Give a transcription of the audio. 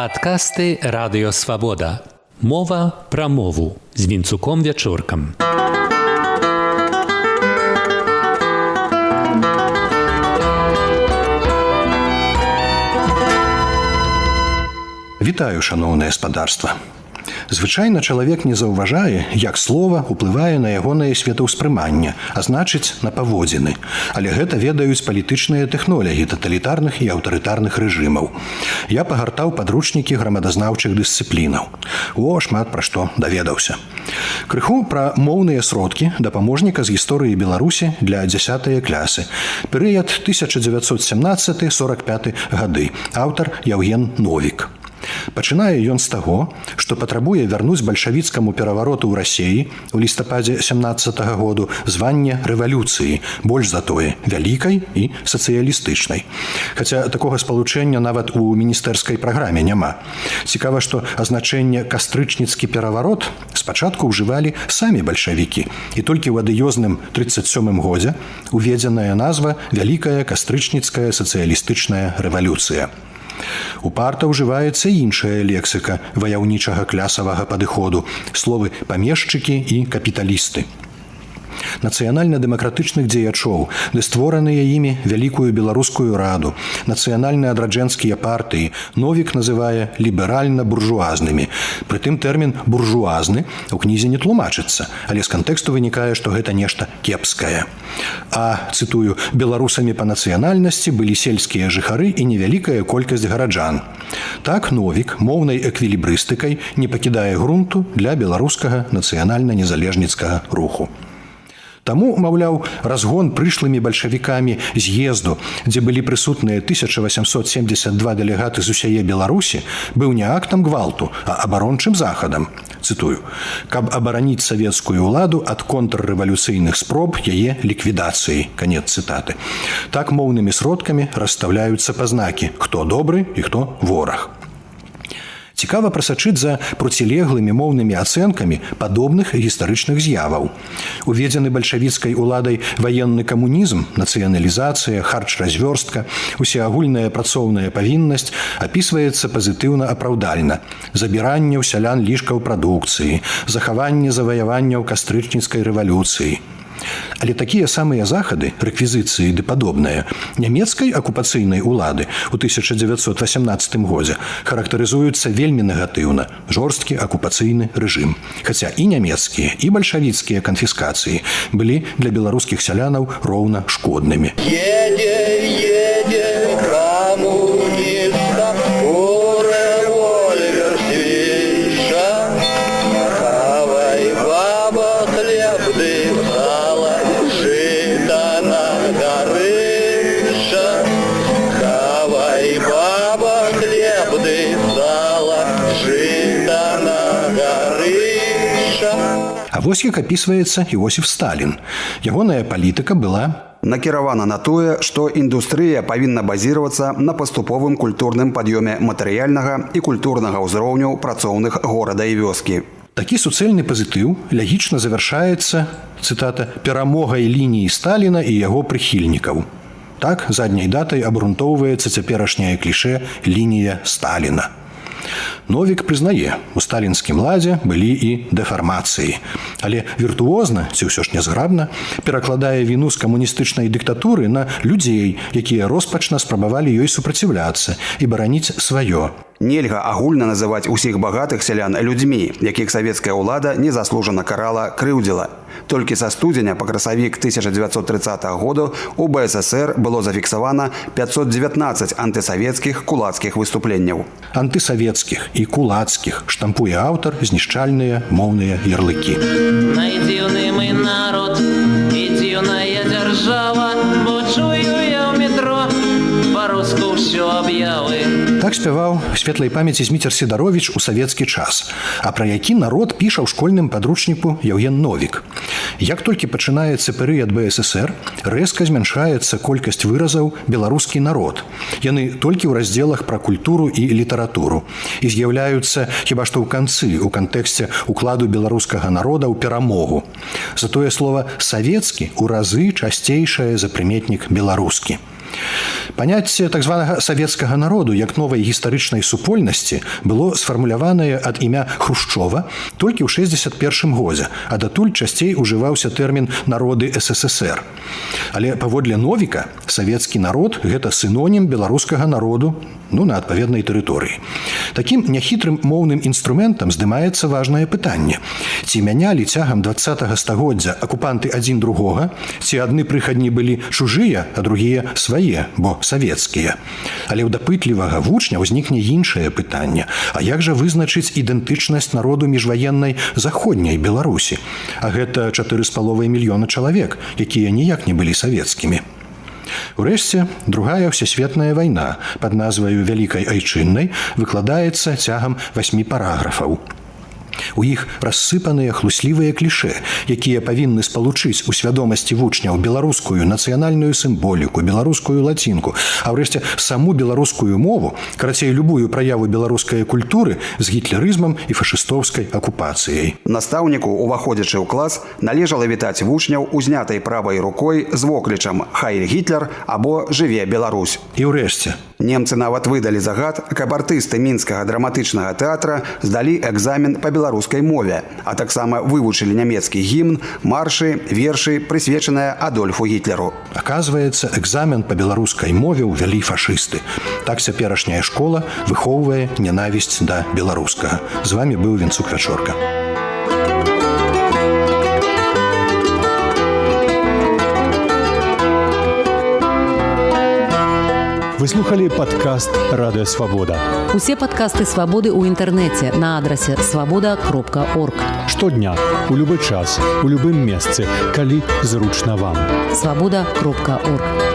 Падкасты Радыё Свабода. Мова пра мову з Вінцуком Вячоркам. Вітаю, шаноўнае спадарства. Звычайна чалавек не заўважае, як слова ўплывае на ягонае светаўспрыманне, а значыць, на паводзіны. Але гэта ведаюць палітычныя тэхнолягі таталітарных і аўтарытарных рэжымаў. Я пагартаў падручнікі грамадазнаўчых дысцыплінаў. О, шмат пра што даведаўся. Крыху пра моўныя сродкі дапаможніка з гісторыі Беларусі для 10 клясы. Перыяд 1917-45 гады. Аўтар Яўген Новік. Пачынае ён з таго, што патрабуе вярнуць бальшавіцкаму перавароту ў Расеі ў лістападзе 17 -го году званне рэвалюцыі, больш за тое, вялікай і сацыялістычнай. Хаця такога спалучэння нават у міністэрскай праграме няма. Цікава, што азначэнне «кастрычніцкі пераварот» спачатку ўжывалі самі бальшавікі, і толькі ў адыёзным 37 годзе уведзеная назва «Вялікая кастрычніцкая сацыялістычная рэвалюцыя». Упарта ўжываецца іншая лексіка ваяўнічага клясавага падыходу, словы памешчыкі і капіталісты. Нацыянальна-дэмакратычных дзеячоў, ды створаныя імі Вялікую беларускую раду, нацыянальна-адраджэнскія партыі Новік называе ліберальна-буржуазнымі. Прытым тэрмін «буржуазны» у кнізе не тлумачыцца, але з кантэксту вынікае, што гэта нешта кепскае. А, цытую, «беларусамі па нацыянальнасці былі сельскія жыхары і невялікая колькасць гараджан». Так Новік моўнай эквілібрыстыкай не пакідае грунту для беларускага нацыянальна-незалежніцкага руху. Таму, маўляў, разгон прышлымі бальшавікамі з'езду, дзе былі прысутныя 1872 дэлегаты з усяе Беларусі, быў не актам гвалту, а абарончым захадам. Цытую: «Каб абараніць савецкую ўладу ад контррэвалюцыйных спроб яе ліквідацыі». Канец цытаты. Так моўнымі сродкамі расстаўляюцца пазнакі, хто добры і хто вораг. Цікава прасачыць за процілеглымі моўнымі ацэнкамі падобных гістарычных з'яваў. Уведзены бальшавіцкай уладай ваенны камунізм, нацыяналізацыя, харч-развёрстка, усеагульная працоўная павіннасць апісваецца пазітыўна апраўдальна. Забіранне ў сялян лішкаў прадукцыі, захаванне заваяванняў кастрычніцкай рэвалюцыі. Але такія самыя захады, рэквізіцыі ды падобнае, нямецкай акупацыйнай улады ў 1918 годзе характарызуюцца вельмі негатыўна: жорсткі акупацыйны рэжым. Хаця і нямецкія, і бальшавіцкія канфіскацыі былі для беларускіх сялянаў роўна шкоднымі. Едзе, едзе камуніста, у рэвольвер свішча. Хавай, баба, хлеб ды сала, жыта на гарышча. Хавай, баба, хлеб ды сала, жыта на гарышча. А вось як апісваецца Іосіф Сталін. Ягоная палітыка была накіравана на тое, што індустрыя павінна базіравацца на паступовым культурным пад'ёме матэрыяльнага і культурнага ўзроўню працоўных горада і вёскі. Такі суцэльны пазітыў лягічна завяршаецца, цытата, «перамогай лініі Сталіна і яго прыхільнікаў». Так задняй датай абгрунтоўваецца цяперашняе клішэ «лінія Сталіна». Новік прызнае, у сталінскім ладзе былі і дэфармацыі. Але віртуозна, ці ўсё ж нязграбна, перакладае віну з камуністычнай дыктатуры на людзей, якія роспачна спрабавалі ёй супраціўляцца і бараніць сваё. Нельга агульна называць усіх багатых сялян людзьмі, якіх савецкая ўлада незаслужана карала, крыўдзіла. Толькі са студзеня па красавік 1930 году у БССР было зафіксавана 519 антысавецкіх кулацкіх выступленняў. Антысавецкіх і кулацкіх штампуе аўтар знішчальныя моўныя ярлыкі. Найдзіўны мы народ і дзіўная дзяржава, бо чую я ў метро па-руску ўсё аб'явы. Так спяваў светлай памяці Зміцер Сідаровіч у савецкі час. А пра які народ піша ў школьным падручніку Яўген Новік? Як толькі пачынаецца перыяд БССР, рэзка змяншаецца колькасць выразаў «беларускі народ». Яны толькі ў раздзелах пра культуру і літаратуру і з'яўляюцца хіба што ў канцы, у кантэксце укладу беларускага народа ў перамогу. Затое слова «савецкі» ў разы часцейшае за прыметнік «беларускі». Паняцце так званага савецкага народу як новай гістарычнай супольнасці было сфармуляванае ад імя Хрушчова толькі ў 61 годзе, а датуль часцей ужываўся тэрмін народы СССР. Але паводле Новіка савецкі народ гэта сінонім беларускага народу, ну, на адпаведнай тэрыторыі. Такім няхітрым моўным інструментам здымаецца важнае пытанне. Ці мянялі цягам 20 стагоддзя акупанты адзін другога, ці адны прыхадні былі чужыя, а другія свае, бо савецкія. Але ў дапытлівага вучня ўзнікне іншае пытанне. А як жа вызначыць ідэнтычнасць народу міжваеннай заходняй Беларусі? А гэта 4,5 мільёна чалавек, якія ніяк не былі савецкімі. Урэшце, другая ўсесветная вайна пад назваю Вялікай Айчыннай выкладаецца цягам васьмі параграфаў. У іх рассыпаныя хлуслівыя кліше, якія павінны спалучыць у свядомасці вучняў беларускую нацыянальную сімволіку, беларускую лацінку, а ўрэшце саму беларускую мову, карацей, любую праяву беларускай культуры з гітлерызмам і фашыстоўскай акупацыяй. Настаўніку, уваходзячы ў клас, належала вітаць вучняў узнятай правай рукой з воклічам «Хайль Гітлер» або «Жыве Беларусь». І ўрэшце, Немцы нават выдалі загад, каб артысты Мінскага драматычнага тэатра здалі экзамен па беларускай мове, а таксама вывучылі нямецкі гімн, маршы, вершы, прысвечаныя Адольфу Гітлеру. Аказваецца, экзамен па беларускай мове ўвялі фашысты. Так цяперашняя школа выхоўвае нянавісць да беларускага. З вамі быў Вінцук Вячорка. Вы слухали падкаст Радыё Свабода. Усе падкасты Свабоды ў інтэрнэце на адрасе свабода.орг. Штодня, у любы час, у любым месцы, калі зручна вам. Свабода.орг.